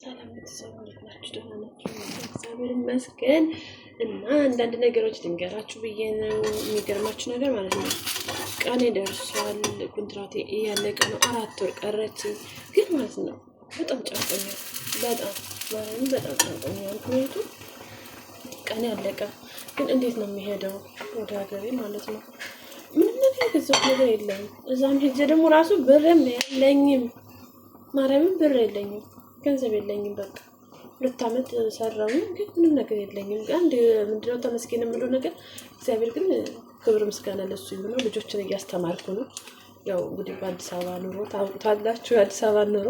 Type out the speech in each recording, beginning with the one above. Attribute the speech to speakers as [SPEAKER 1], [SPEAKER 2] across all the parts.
[SPEAKER 1] ሰላም ቤተሰብ፣ እንዴት ናችሁ? ደህና ናችሁ? እግዚአብሔር ይመስገን። እና አንዳንድ ነገሮች ልንገራችሁ ብዬ ነው። የሚገርማችሁ ነገር ማለት ነው ቀኔ ደርሷል። ኮንትራቴ እያለቀ ነው። 4 ወር ቀረች። ግን ማለት ነው በጣም ጨንቆኛል። በጣም ማለት ነው በጣም ጨንቆኛል። ምክንያቱም ቀኔ አለቀ። ግን እንዴት ነው የሚሄደው ወደ ሀገሬ ማለት ነው? ምንም ነገር የገዛሁት ነገር የለም። እዛም ሄጄ ደግሞ ራሱ ብርም የለኝም፣ ማርያምን ብር የለኝም፣ ገንዘብ የለኝም። በቃ 2 ዓመት ሰራሁኝ፣ ግን ምንም ነገር የለኝም። አንድ ምንድነው ተመስገን የምለው ነገር እግዚአብሔር ግን ክብር ምስጋና ለሱ ይሁነው። ልጆችን እያስተማርኩ ነው። ያው እንግዲህ በአዲስ አበባ ኑሮ ታውቁታላችሁ። የአዲስ አበባ ኑሮ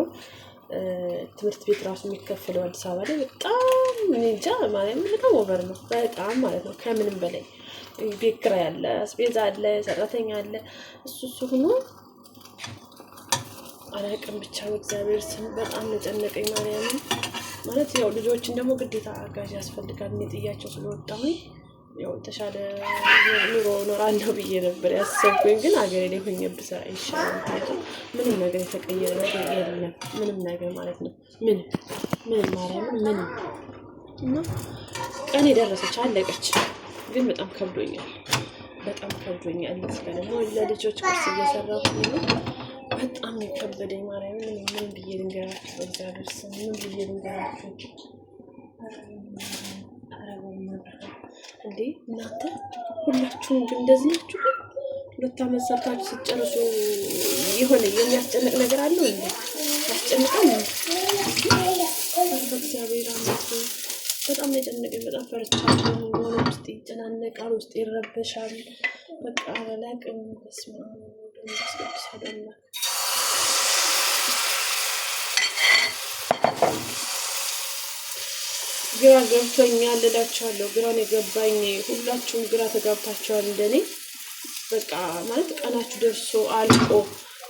[SPEAKER 1] ትምህርት ቤት ራሱ የሚከፈለው አዲስ አበባ ላይ በጣም እኔ እንጃ ማርያምን በጣም over ነው። በጣም ማለት ነው ከምንም በላይ ቤት ኪራይ አለ፣ አስቤዛ አለ፣ ሰራተኛ አለ። እሱ እሱ ሆኖ አላውቅም ብቻ በእግዚአብሔር ስም በጣም ነው የጨነቀኝ። ማርያምን ማለት ያው ልጆችን ደግሞ ግዴታ አጋዥ ያስፈልጋል። እኔ ጥያቸው ስለወጣሁኝ ያው የተሻለ ኑሮ እኖራለሁ ብዬ ነበር ያሰብኩኝ፣ ግን አገሬ ላይ ሆኜ ብሰራ ይሻላል። ምክንያቱም ምንም ነገር የተቀየረ ነገር የለም፣ ምንም ነገር ማለት ነው። ምንም ምንም ማርያምን ምንም። እና ቀኔ ደረሰች አለቀች፣ ግን በጣም ከብዶኛል፣ በጣም ከብዶኛል። እዚህ ጋር ደግሞ ለልጆች ቁርስ እየሰራሁ ነው። በጣም የከበደኝ ማርያምን ምን ብዬ ልንገራችሁ? በእግዚአብሔር ስም ምን ብዬ ልንገራችሁ? ኧረ በመብርሃን እንዴ እናንተ ሁላችሁም ግን እንደዚህ ናችሁ? ግን 2 ዓመት ሰርታችሁ ስትጨርሱ የሆነ የሚያስጨንቅ ነገር አለው እንዴ? ያስጨንቃል እንዴ? በእግዚአብሔር አምላክ በጣም ነው የጨነቀኝ። በጣም ፈርቻለሁ። እንደሆነ ውስጥ ይጨናነቃል፣ ውስጥ ይረበሻል። በቃ አላቅም። በስመ አብ ወወልድ ወመንፈስ ቅዱስ አሐዱ አምላክ። ግራ ገብቶኛል እላችኋለሁ። ግራ ነው የገባኝ። ሁላችሁም ግራ ተጋብታችኋል እንደኔ። በቃ ማለት ቀናችሁ ደርሶ አልቆ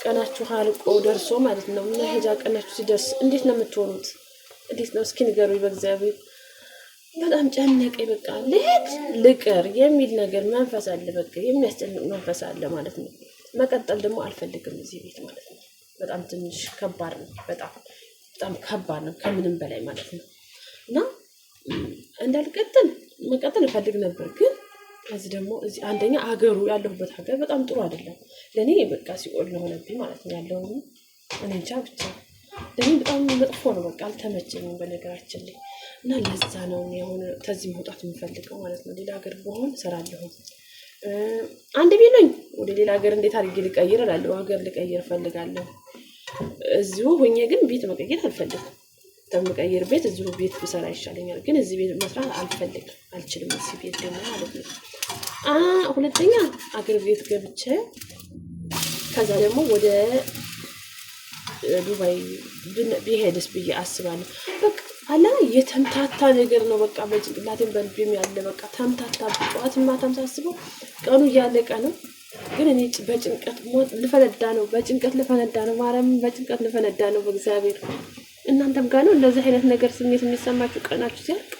[SPEAKER 1] ቀናችሁ አልቆ ደርሶ ማለት ነው መሄጃ ቀናችሁ ሲደርስ እንዴት ነው የምትሆኑት? እንዴት ነው እስኪ ንገሩኝ በእግዚአብሔር። በጣም ጨነቀኝ። በቃ ልሄድ ልቅር የሚል ነገር መንፈስ አለ። በቃ የሚያስጨንቅ መንፈስ አለ ማለት ነው። መቀጠል ደግሞ አልፈልግም እዚህ ቤት ማለት ነው። በጣም ትንሽ ከባድ ነው። በጣም በጣም ከባድ ነው ከምንም በላይ ማለት ነው። እና እንዳልቀጥል መቀጠል እፈልግ ነበር፣ ግን ከዚህ ደግሞ እዚህ አንደኛ ሀገሩ ያለሁበት ሀገር በጣም ጥሩ አይደለም ለእኔ። በቃ ሲኦል ለሆነብኝ ማለት ነው ያለው። እኔ እንጃ ብቻ ለእኔ በጣም መጥፎ ነው። በቃ አልተመቸኝም በነገራችን ላይ። እና ለዛ ነው የሆነ ከዚህ መውጣት የምፈልገው ማለት ነው። ሌላ ሀገር በሆን እሰራለሁ። አንድ ቢሉኝ ወደ ሌላ ሀገር እንዴት አድርጌ ልቀይር እላለሁ። ሀገር ልቀይር እፈልጋለሁ። እዚሁ ሆኜ ግን ቤት መቀየር አልፈልግም። ከምቀይር ቤት እዚሁ ቤት ብሰራ ይሻለኛል። ግን እዚህ ቤት መስራት አልፈልግም፣ አልችልም። እዚህ ቤት ደግሞ ማለት ነው። ሁለተኛ አገር ቤት ገብቼ ከዛ ደግሞ ወደ ዱባይ ብሄድስ ብዬ አስባለሁ። በቃ አላ የተምታታ ነገር ነው። በቃ በጭንቅላቴም በልቤም ያለ በቃ ተምታታ። ጠዋት ማታም ሳስበው ቀኑ እያለቀ ነው። ግን እኔ በጭንቀት ሞት ልፈነዳ ነው። በጭንቀት ልፈነዳ ነው። ማርያምን በጭንቀት ልፈነዳ ነው። በእግዚአብሔር እናንተም ጋር ነው እንደዚህ አይነት ነገር ስሜት የሚሰማችሁ ቀናችሁ ሲያልቅ?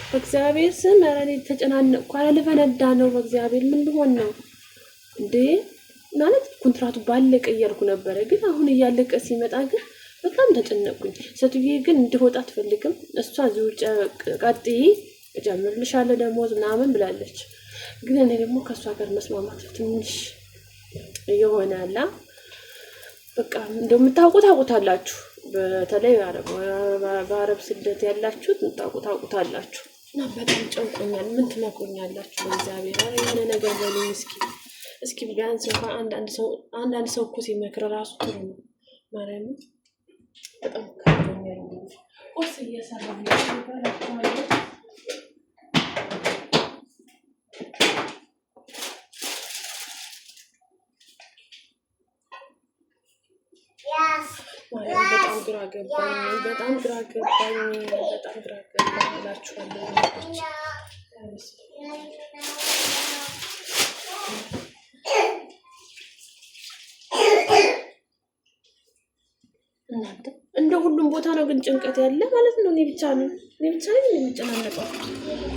[SPEAKER 1] በእግዚአብሔር ስም ኧረ እኔ ተጨናነቅኩ። ኧረ ልፈነዳ ነው። በእግዚአብሔር ምን ልሆን ነው እንዴ? ማለት ኮንትራቱ ባለቀ እያልኩ ነበረ፣ ግን አሁን እያለቀ ሲመጣ ግን በጣም ተጨነቅኩኝ። ሴትዬ ግን እንድወጣ አትፈልግም። እሷ እዚሁ ቀጥይ እጨምርልሻለሁ ደሞዝ ምናምን ብላለች። ግን እኔ ደግሞ ከእሷ ጋር መስማማት ትንሽ ይሆናላ። በቃ እንደምታውቁ ታውቁታላችሁ። በተለይ በአረብ ስደት ያላችሁት ታውቁ ታውቁታላችሁ። እና በጣም ጨንቆኛል። ምን ትመክሩኛላችሁ? በእግዚአብሔር ኧረ የሆነ ነገር በሉኝ እስኪ እስኪ ቢያንስ እንኳን አንዳንድ ሰው እኮ ሲመክር ራሱ ጥሩ ነው። ማርያምን በጣም ከብዶኛል። ቁርስ እየሰራሁ ነው እላችኋለሁ። ማርያምን በጣም ግራ ገባኝ። በጣም ግራ ገባኝ። በጣም ግራ ገባኝ እላችኋለሁ። እናንተ እንደ ሁሉም ቦታ ነው ግን ጭንቀት ያለ ማለት ነው። እኔ ብቻ ነኝ የምጨናነቀው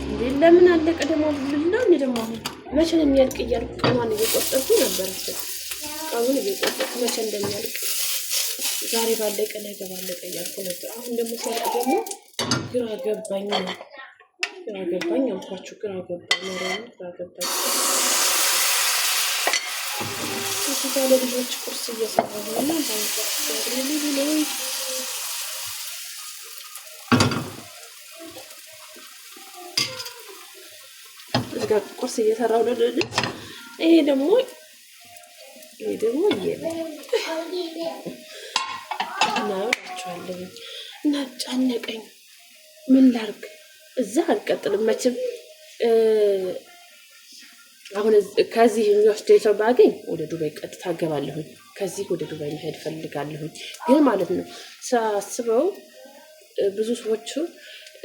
[SPEAKER 1] እንዴ? ለምን አለቀ ደግሞ ልልና እኔ ደግሞ አሁን መቼ ነው የሚያልቅ እያልኩ ቀኗን እየቆጠርኩ ነበር። ቀኑን እየቆጠርኩ መቼ እንደሚያልቅ ዛሬ ባለቀ ነገ ባለቀ እያልኩ ነበር። አሁን ደግሞ ሲያልቅ ደግሞ ግራ ገባኝ ነው። ግራ ገባኝ አልኳችሁ። ግራ ገባኝ፣ ማርያምን ግራ ገባኝ። እዚህ ጋር ለልጆች ቁርስ እየሰራሁ ነው። እዚህ ጋር ቁርስ እየሰራሁ ነው ለልጆች። ይሄ ደግሞ እና እላችኋለሁ እና ጨነቀኝ። ምን ላርግ? እዛ አልቀጥልም መቼም። አሁን ከዚህ የሚወስደኝ ሰው ባገኝ ወደ ዱባይ ቀጥታ እገባለሁኝ። ከዚህ ወደ ዱባይ መሄድ ፈልጋለሁኝ። ግን ማለት ነው ሳስበው ብዙ ሰዎቹ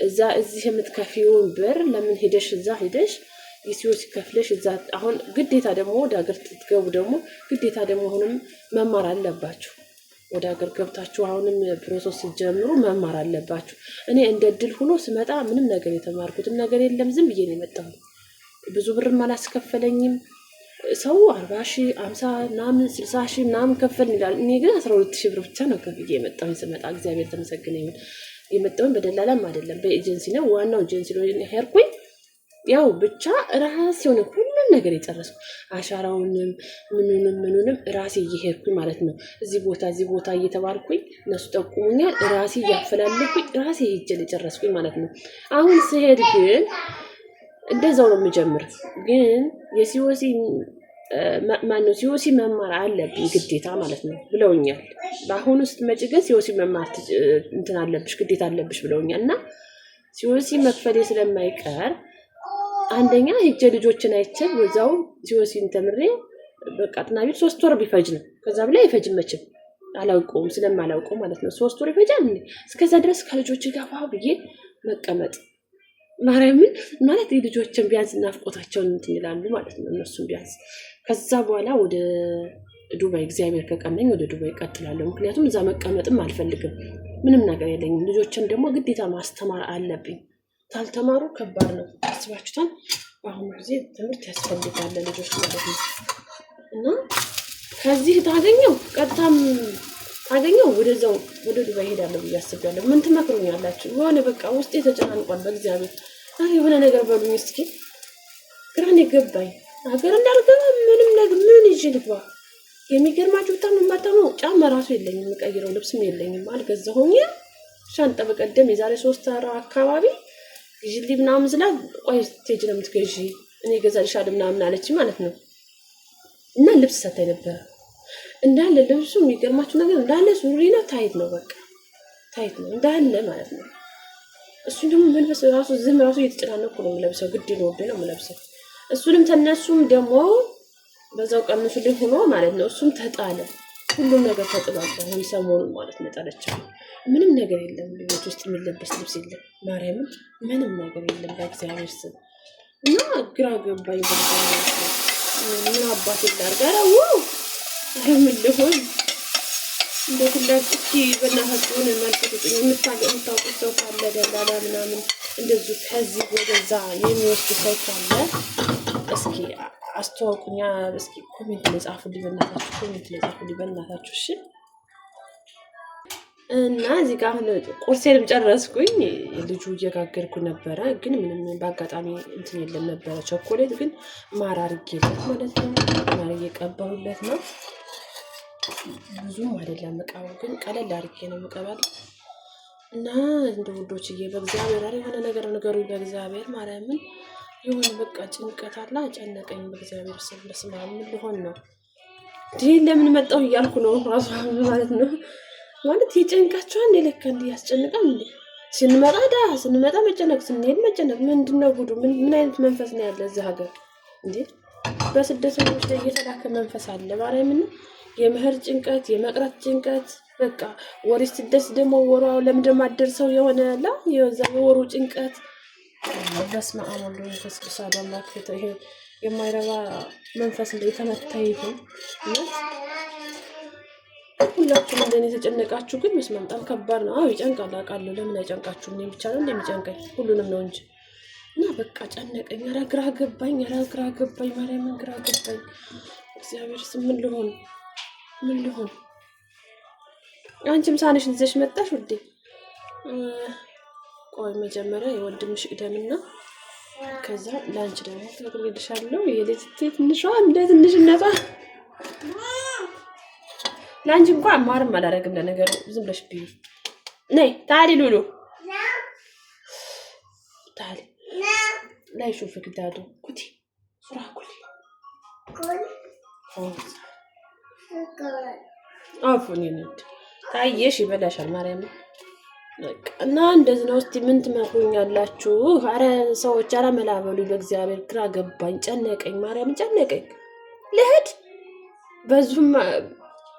[SPEAKER 1] እዛ እዚህ የምትከፊውን ብር ለምን ሄደሽ እዛ ሄደሽ የ COC ከፍለሽ እዛ፣ አሁን ግዴታ ደግሞ ወደ ሀገር ትገቡ ደግሞ ግዴታ ደግሞ አሁንም መማር አለባችሁ። ወደ ሀገር ገብታችሁ አሁንም process ስትጀምሩ መማር አለባችሁ። እኔ እንደ እድል ሆኖ ስመጣ ምንም ነገር የተማርኩትም ነገር የለም። ዝም ብዬ ነው የመጣሁት። ብዙ ብርም አላስከፈለኝም። ሰው 40,000፣ 50 ምናምን፣ 60,000 ምናምን ከፈልን ይላል። እኔ ግን 12,000 ብር ብቻ ነው ከፍዬ የመጣሁኝ ስመጣ። እግዚአብሔር ተመሰገነ ይሁን። የመጣሁኝ በደላላም አይደለም፣ በኤጀንሲ ነው። ዋናው ኤጀንሲ ነው ሄድኩኝ። ያው ብቻ ራሴ ሆነ ሁሉን ነገር የጨረስኩ፣ አሻራውንም ምኑንም ምኑንም ራሴ እየሄድኩኝ ማለት ነው። እዚህ ቦታ እዚህ ቦታ እየተባልኩኝ እነሱ ጠቁሙኛል። ራሴ እያፈላለኩኝ ራሴ ሄጄ የጨረስኩኝ ማለት ነው። አሁን ስሄድ ግን እንደዛው ነው የምጀምር። ግን የ COC ማነው COC መማር አለብኝ ግዴታ ማለት ነው ብለውኛል። በአሁኑ ስትመጪ ግን COC መማር እንትን አለብሽ፣ ግዴታ አለብሽ ብለውኛል። እና COC መክፈሌ ስለማይቀር አንደኛ ሄጄ ልጆችን አይቼ በዛው COC ን ተምሬ በቃ ጥናቢል 3 ወር ቢፈጅ ነው። ከዛ በላይ አይፈጅም መቼም፣ አላውቀውም፣ ስለማላውቀው ማለት ነው። 3 ወር ይፈጃል። እስከዛ ድረስ ከልጆች ጋር ብዬ መቀመጥ፣ ማርያምን ማለት የልጆችን ቢያንስ ናፍቆታቸውን እንትን ይላሉ ማለት ነው። እነሱም ቢያንስ ከዛ በኋላ ወደ ዱባይ እግዚአብሔር ከቀናኝ ወደ ዱባይ እቀጥላለሁ። ምክንያቱም እዛ መቀመጥም አልፈልግም። ምንም ነገር የለኝም። ልጆችን ደግሞ ግዴታ ማስተማር አለብኝ። ካልተማሩ ከባድ ነው። አስባችሁታል? በአሁኑ ጊዜ ትምህርት ያስፈልጋል ለልጆች ማለት ነው። እና ከዚህ ታገኘው ቀጥታም ታገኘው ወደዛው ወደ ዱባይ ሄዳለሁ ብዬ አስቤያለሁ። ምን ትመክሩኛላችሁ? የሆነ በቃ ውስጤ ተጨናንቋል። በእግዚአብሔር የሆነ ነገር በሉኝ እስኪ። ግራን የገባኝ ሀገር እንዳልገባ ምንም ነገር ምን ይዤ ልግባ? የሚገርማችሁ በጣም የማጠመው ጫማ ራሱ የለኝም፣ የምቀይረው ልብስም የለኝም፣ አልገዛሁኝ። ሻንጣ በቀደም የዛሬ 3 ወር አካባቢ ግዢልኝ ምናምን ስላት ቆይ ስትሄጂ ነው የምትገዢ፣ እኔ እገዛልሻለሁ ምናምን አለች ማለት ነው። እና ልብስ ሰታኝ ነበረ፣ እንዳለ ልብሱ የሚገርማችሁ ነገር እንዳለ ሱሪ ነው፣ tight ነው፣ በቃ tight ነው እንዳለ ማለት ነው። እሱን ደግሞ መልበስ ራሱ ዝም ራሱ እየተጨናነኩ ነው የምለብሰው፣ ግድ ነው ነው የምለብሰው። እሱንም ተነሱም ደግሞ በዛው ቀንሱልኝ ሆኖ ማለት ነው። እሱም ተጣለ። ሁሉም ነገር ተጥሏል። አሁን ሰሞኑን ማለት ነው ጠለቻለሁ። ምንም ነገር የለም። ቤት ውስጥ የሚለበስ ልብስ የለም። ማርያምን ምንም ነገር የለም በእግዚአብሔር ስም፣ እና ግራ ገባኝ። በእግዚአብሔር ስም ምን አባት ላድርግ? ኧረ wow! ኧረ ምን ልሆን? እንደ ሁላችሁ እስኪ በእናታችሁ የሆነ መልስ ስጡኝ። የምታውቁት ሰው ካለ ደላላ ምናምን እንደዚሁ ከዚህ ወደዛ የሚወስድ ሰው ካለ እስኪ አስተዋውቁኛ። እስኪ comment ላይ ጻፉልኝ በእናታችሁ፣ comment ላይ ጻፉልኝ በእናታችሁ። እሺ፣ እና እዚህ ጋር አሁን ቁርሴንም ጨረስኩኝ። ልጁ እየጋገርኩ ነበረ፣ ግን ምንም በአጋጣሚ እንትን የለም ነበረ ቸኮሌት፣ ግን ማር አድርጌለት ማለት ነው። ማር እየቀባሁለት ነው። ብዙም አይደለም እቃው፣ ግን ቀለል አድርጌ ነው የምቀባል። እና እንደ ውዶችዬ በእግዚአብሔር ኧረ የሆነ ነገር ንገሩኝ በእግዚአብሔር፣ ማርያምን የሆነ በቃ ጭንቀት አለ፣ ጨነቀኝ። በእግዚአብሔር ስም በስመ አብ ምን ልሆን ነው? ይህ ለምን መጣሁ እያልኩ ነው ራሱ ማለት ነው። ማለት ይጨንቃቸዋል እንዴ? ለካ እንዲህ ያስጨንቃል እንዴ? ስንመጣ ዳ ስንመጣ መጨነቅ፣ ስንሄድ መጨነቅ። ምንድን ነው ጉዱ? ምን አይነት መንፈስ ነው ያለ እዚህ ሀገር እንዴ? በስደተኞች ላይ እየተላከ መንፈስ አለ። ማርያምን የመኸር ጭንቀት፣ የመቅረት ጭንቀት፣ በቃ ወሬ ስደስ ደግሞ ወሯ ለምንድን ነው የማትደርሰው የሆነ ላ የዛ የወሩ ጭንቀት። በስመ አብ ወወልድ ወመንፈስ ቅዱስ አሐዱ አምላክ። ይሄ የማይረባ መንፈስ እንደ የተመታ ይሁን። እውነት ሁላችሁም እንደኔ የተጨነቃችሁ ግን በስመ አብ በጣም ከባድ ነው። አዎ ይጨንቃል፣ አውቃለሁ። ለምን አይጨንቃችሁም? እኔ ብቻ ነው እንደሚጨንቀኝ? ሁሉንም ነው እንጂ። እና በቃ ጨነቀኝ። ኧረ ግራ ገባኝ። ኧረ ግራ ገባኝ። ማርያምን ግራ ገባኝ። እግዚአብሔር ስም ምን ልሆን? ምን ልሆን? አንቺም ሳህንሽን ይዘሽ መጣሽ ውዴ። ቆይ መጀመሪያ የወንድምሽ ቅደምና ከዛ ለአንቺ ደግሞ ተቅርብልሻለሁ። የልጅ ትንሿ እንደ ትንሽነቷ ለአንቺ እንኳን ማርም አላደርግም። ለነገሩ ዝም ብለሽ ብዩ። ነይ تعالي ሉሉ تعالي لا يشوفك دادو كلي بسرعة كلي አፉን ይንድ ታየሽ ይበላሻል። ማርያም እና እንደዚህ ነው። እስቲ ምን ትመክሩኛላችሁ? አረ ሰዎች፣ አረ መላ በሉ በእግዚአብሔር። ግራ ገባኝ፣ ጨነቀኝ፣ ማርያም ጨነቀኝ። ልሂድ በዙም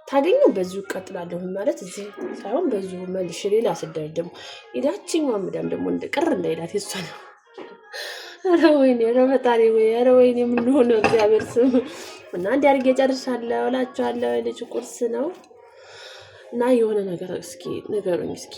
[SPEAKER 1] ታገኘው በዚሁ እቀጥላለሁ ማለት እዚህ ሳይሆን በዚሁ መልሽ ሌላ ስደት ደግሞ ኢዳችኛዋ ምዳም ደግሞ ቅር እንዳይላት የሷ ነው። ኧረ ወይኔ፣ ኧረ ፈጣሪ ወይ፣ ኧረ ወይኔ፣ ምን ሆነ እግዚአብሔር ስም እና እንዲህ አድርጌ ጨርሻለሁ እላችኋለሁ። ልጅ ቁርስ ነው እና የሆነ ነገር እስኪ ንገሩኝ እስኪ።